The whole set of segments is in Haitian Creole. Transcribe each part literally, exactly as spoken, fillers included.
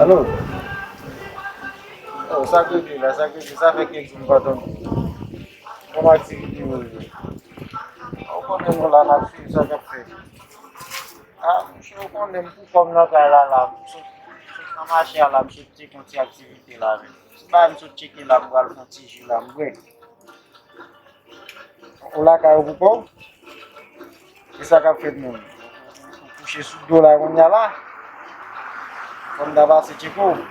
Alo? Oh, sa k rete la, sa k rete, sa fè kèk jou m pa tande w. Kòman aktivite yo ye? Ou konnen nou la, n ap swiv sa k ap fèt. Ah, monchè, ou konnen m pou kòm nan kay la, la. M sot, m sot nan mache a la, m sot tcheke yon ti aktivite la, menm. Se pa m sot tcheke la, m pral fè yon ti ji la, m bwè. Ou lakay ou pou kò w? E sa k ap fèt menm? Ou kouche sou do la kounye a la? Fò m ta pase tcheke w.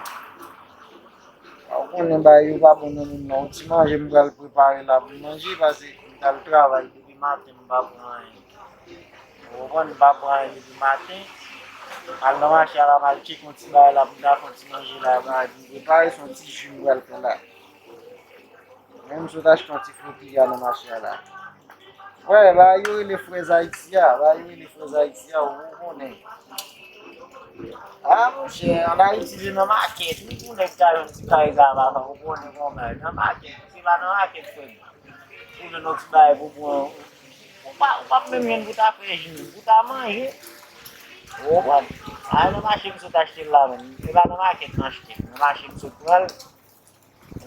Ou konnen bagay yo pa bon nan menm nan. Yon ti manje m pral prepare la pou m manje, paske m t al travay depi maten, m pa pran anyen. Ou konprann, m pa pran anyen depi maten. Al nan mache a la, m al tcheke yon ti bagay la, pou m ta fè yon ti manje la, bagay pou m prepare, se yon ti ji m pral pran la. Menm si w ta achte yon ti frotiya nan mache a la. Wè, bagay yo rele frèz Ayiti a, bagay yo rele frèz Ayiti a, ou konnen. Ah, monchè, ann Ayiti, se nan makèt, wi, pou nèg ta jwenn ti kay sa, papa, ou konnen kòman, nan makèt, se pa nan makèt, frè m. Ou jwenn yon ti bagay pou pran, ou pa, ou p ap menm jwenn pou ta fè ji, menm pou ta manje. Ou konprann? A, nan mache m sot achte l la, menm. Se pa nan makèt m achte l, nan mache m sot pran l.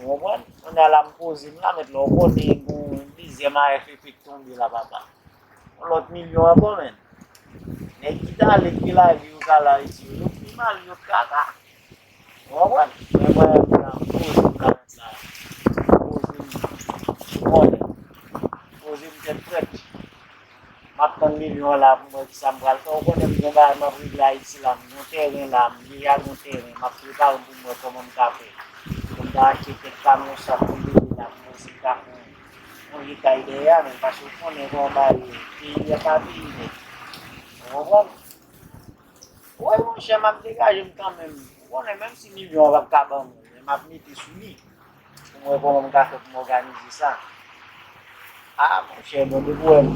Ou konprann? Kounye a la m poze m la, mèt la, ou konnen gon dezyèm A F P k tonbe la, papa. Yon lòt milyon ankò, menn. Nèg ki t ale, ki lage yo ka la isi yo, yo pi mal, yo kaka. Ou konprann? Men mwen menm la, m poze m la, mèt la. M poze m, ou konnen. M poze m tèt frèt. M ap tann milyon an la pou m wè kisa m pral fè. Ou konnen m gen bagay m ap regle Ayiti la. M gen yon tèren la, m deja gen yon tèren. M ap prepare m pou m wè kòman m ka fè. Pou m ta achte kèk kamyon sak pou m mete la, pou m wè si m ka fè yon, yon vye kay dèyè a, men paske ou konnen kòman bagay yo ye. Peyi a pa peyi nèg. Ou konprann? Wi, monchè, m ap degaje m kanmenm. Ou konnen, menm si milyon an p ap ka ban m, men m ap mete sou li. Pou m wè kòman m ka fè pou m òganize sa. A, monchè, bon, depi w wè m,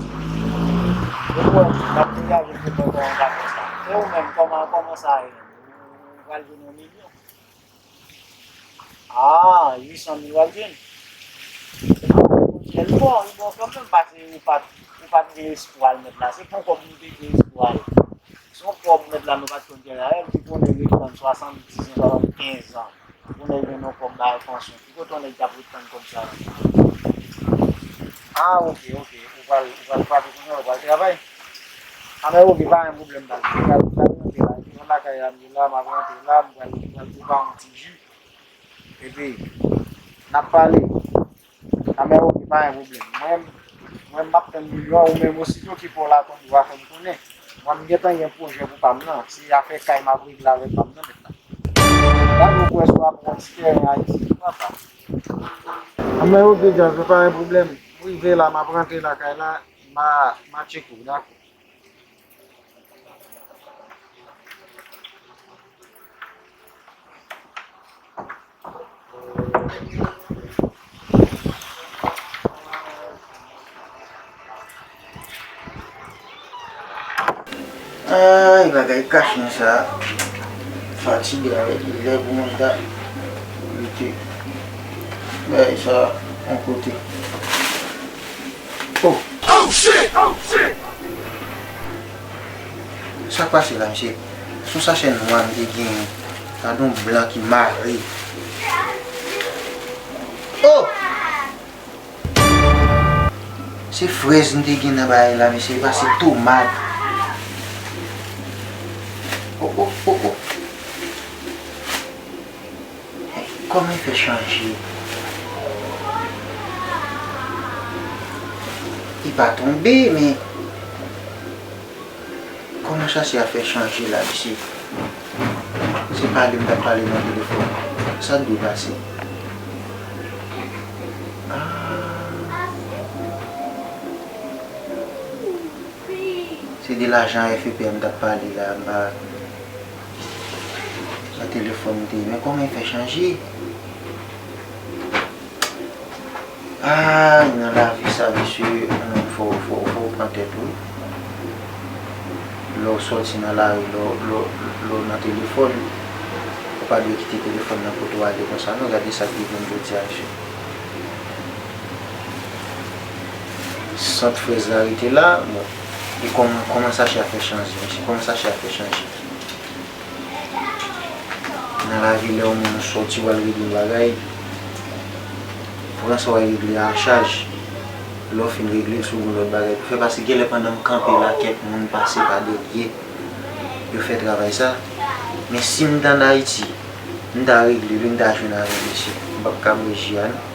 depi w wè m, m ap degaje m pou m wè kòman m ka fè sa. E ou menm, kòman, kòman sa ye? Ou pral jwenn yon milyon? A, uit san mil w ap jwenn? Monchè, li bon, li bon kanmenm, paske ou pa t, ou pa t gen espwa l mèt la. Se pou kòb nou te gen espwa l. Se yon kòb mèt la nou pa t konn gen la, e, ou te konnen retann swasanndiz an, swasannkenz an. Pou nèg jwenn yon kòb bay pansyon. Ki kote yon nèg t ap ret tann kòb sa yo? A, oke, oke. Ou pral, ou pral frape kounye a, ou pral travay. A, men oke, pa gen pwoblèm, baz. M pral, m pral rantre la. Epi, yon lakay la, m ye la, m ap rantre la, m pral, m pral prepare yon ti ji. Epi, n ap pale. A, men oke, pa gen pwoblèm. Mwen, mwen, m ap tann milyon an, ou menm osito ki fè w la, tann ou a fè m konnen. Mwen, m gentan gen pwojè pou pa m nan. Se afè kay m ap regle avèk pa m nan, mèt la. Gade ou kwè si w ap pran ti tèren Ayiti tou, papa. A, men oke, djaz, pa gen pwoblèm. M rive la, m ap rantre lakay la, m a, m a tcheke w, dakò. Ay, bagay kach mwen sa. Fatige avèk li. Lè pou mwen ta mete bagay sa yon kote. Oh! Sa k pase la, mesye? Se yon sachè nwa m te genyen. Gade yon blan ki mare. Oh! Se frèz m te gen nan bagay la, mesye, e pa se tomat. Oh, oh, oh, oh. Kòman l fè chanje? Li pa tonbe, men kòman sachè a fè chanje la, mesye? Se pale m t ap pale nan telefòn. Sa t dwe pase? Ah. Se de lajan F E P M t ap pale la, m pa, nan telefòn m te ye. Men kòman l fè chanje? Ay, nan lavi sa, mesye, yon nonm fò, fò, fò w pran tèt ou. Lè w sòti nan lari, lè w, lè w, lè w nan telefòn, ou pa dwe kite telefòn nan kote w ale konsa, non, gade sa k rive m jodi a, mesye. Sant frèz la rete la, bon. E kòm, kòman sachè a fè chanje, mesye, kòman sachè a fè chanje? Nan lavi, lè yon moun sòti w al regle yon bagay, pran sa w al regle a an chaj. Lè w fin regle l, si w gen lòt bagay pou fè, paske genlè pandan m kanpe la, kèk moun pase pa dèyè, yo fè travay sa. Men si m t ann Ayiti, m ta regle l wi, m ta jwenn avèk misye. M p ap ka bwè ji a non.